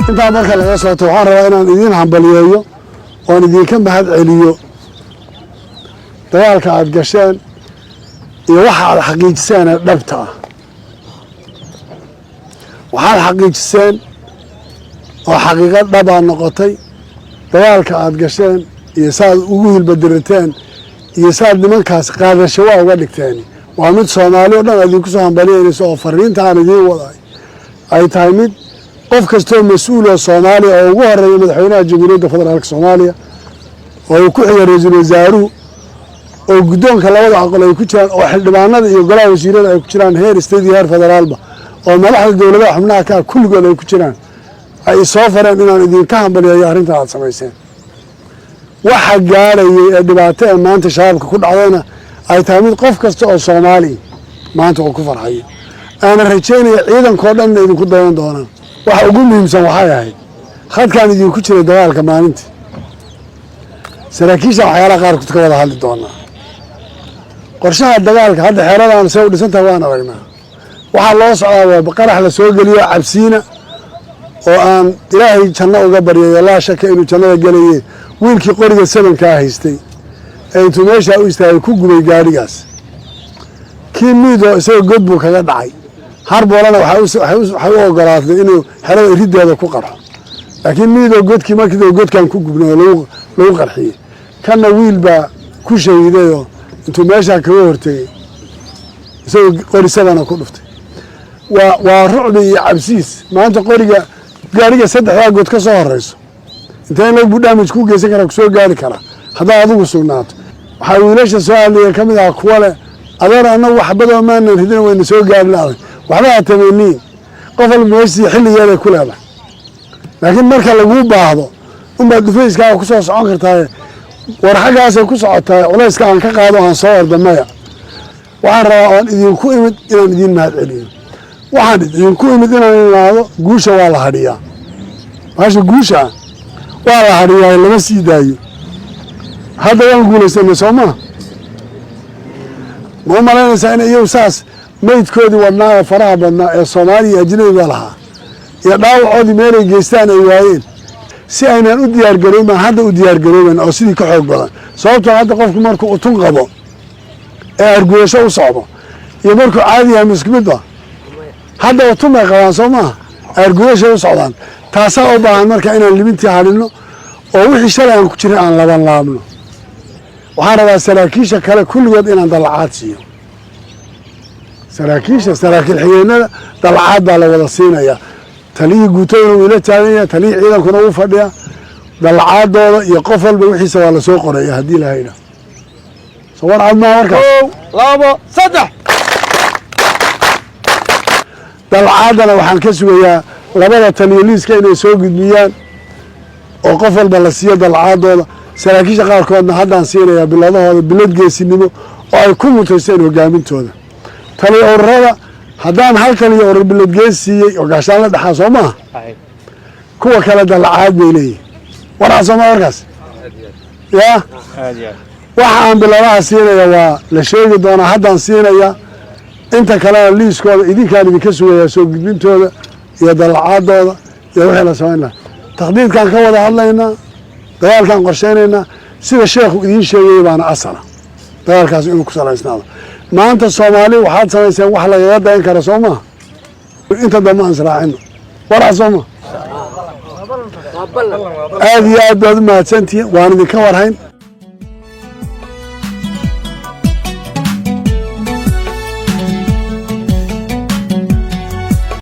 Intaa marka laga sooto, waxaan rabaa inaan idiin hambaliyeeyo oon idinka mahad celiyo dagaalka aada gasheen iyo waxa aad xaqiijiseen ee dhabta ah. Waxaad xaqiijiseen oo xaqiiqo dhabaa noqotay dagaalka aada gasheen iyo saaad ugu hilbadirateen iyo saaad nimankaas qaadasho waa uga dhigteen. Waa mid Soomaali o dhan idinku soo hambaliyanayso oo fariinta aan idiin waday ay tahay mid qof kastoo mas-uul oo Soomaaliya, oo ugu horeeya madaxweynaha Jamhuuriyadda Federaalka Soomaaliya, oo uu ku xiga ra-iisul wasaaruhu, oo guddoonka labada aqal ay ku jiraan, oo xildhibaanada iyo golaha wasiirada ay ku jiraan, heer state iyo heer federaalba, oo madaxda dowladaha xubnaha ka ah kulligood ay ku jiraan, ay soo fareen inaan idinka hambaliyayo arrintan aad samayseen. Waxa gaadhayay ee dhibaato ee maanta Shabaabka ku dhacdayna ay tahay mid qof kasta oo Soomaali maanta uu ku farxayo, aana rajaynaya ciidankao dhanna idinku dayan doonaan. Waxa ugu muhiimsan waxay ahayd khadkaan idinku jiray dagaalka maalintii. Saraakiisha waxyaalaha qaarkood ka wada hadli doonaa qorshaha dagaalka. Hadda xeeradaan see u dhisan tahay waan aragnaa. Waxaa loo socdaa waa qarax la soo geliyo cabsiina, oo aan Ilaahay janno uga baryayo, laa shaka inuu jannada gelaye, wiilkii qoriga sabankaa haystay ee intuu meeshaa u istaagay ku gubay gaadhigaas. Kii miido isaga god buu kaga dhacay. Harboolana waxay u ogolaatay inuu xerada irideeda ku qarxo, laakiin miidoo godkii markii godkan ku gubnay oo lagu qarxiyey, kanna wiil baa ku shahiidayoo intuu meeshaa kaga hortegay isagoo qori sabana ku dhuftay. Waa rucbi iyo cabsiis. Maanta qoriga gaariga saddexdaa god ka soo horeyso intee in lag buu damage ku geysan karaa, kusoo gaari karaa haddaad adigu sugnaato. Waxaa wiilasha soo hadlaya ka mid aha kuwa leh: "Adeer, annagu waxbadoo maanan ridin, wayna soo gaari la-day." Waxba ha tamaniin, qof walba meeshii xilligeeday ku leedahay, laakiin marka laguu baahdo unbaad dhufayskaaga ku soo socon kartaaye. War xaggaasay ku socotaay, culayska aan ka qaado, aan soo orda maya. Waxaan rabaa oon idinku imid inaan idiin mahad celiyo. Waxaan idinku imid inaan imaado. Guusha waa la hadhiyaa, baasha guusha waa la hadhiyaa, lama sii daayo. Hadda waan guulaysanay, soo maa? Ma u malaynaysaa in iyagu saas meydkoodii wadnaa ee faraha badnaa ee Soomaaliya iyo ajnabiga lahaa iyo dhaawacoodii meelay geystaan ay waayeen? Si aynaan u diyaargarooban baan hadda u diyaargarooban oo sidii ka xoog badan, sababtoo hadda qofku markuu utun qabo ee argudasho u socdo iyo markuu caadi yahay isku mid ba. Hadda utun bay qabaan, soo maaha? Argudashay u socdaan. Taasaa u baahan marka inaan libintii hadhino oo wixii shalay aan ku jirin aan laban laabno. Waxaan rabaa saraakiisha kale kulligood inaan dallacaad siiyo. Saraakiisha, saraakiil xigeenada dallacaad baa la wada siinayaa. Taliyihii guutaduna wuu ila taagan yahay, taliyihii ciidankuna wuu fadhiyaa. Dallacaadooda iyo qof walba wixiisa waa lasoo qoraya haddii Ilahay idhaah. Soo war cad maa warkaas? 1, 2, 3. Dallacaadana waxaan ka sugayaa labada taliyo liiska inay soo gudbiyaan oo qof walba la siiyo dallacaadooda. Saraakiisha qaarkoodna haddaan siinayaa biladahooda, bilad geesinimo oo ay ku mutaysteen hogaamintooda. Taliyo ururada haddaan hal taliyo urur bilad gees siiyey oo gaashaan la dhexaa, soo maaha? Kuwa kale dallacaad bay leeyihin. Warcad soo maa warkaas? Yaa waxa aan biladaha siinaya waa la sheegi doonaa, haddaan siinaya. Inta kalena liiskooda idinkaan idinka sugayaa soo gudbintooda iyo dallacaadooda iyo wixii la samayn lahaa. Takhdiidkaan ka wada hadlaynaa, dagaalkaan qorshaynaynaa. Sida sheekhu idiin sheegayay baana asala dagaalkaas inuu ku salaysnaado. Maanta Soomaali waxaad samayseen wax lagaga dayan kara, soo maha? Inta dambe aan israacino. Warca soo maha? Aad iyo aad baad u mahadsantihiin, waan idinka warhayn.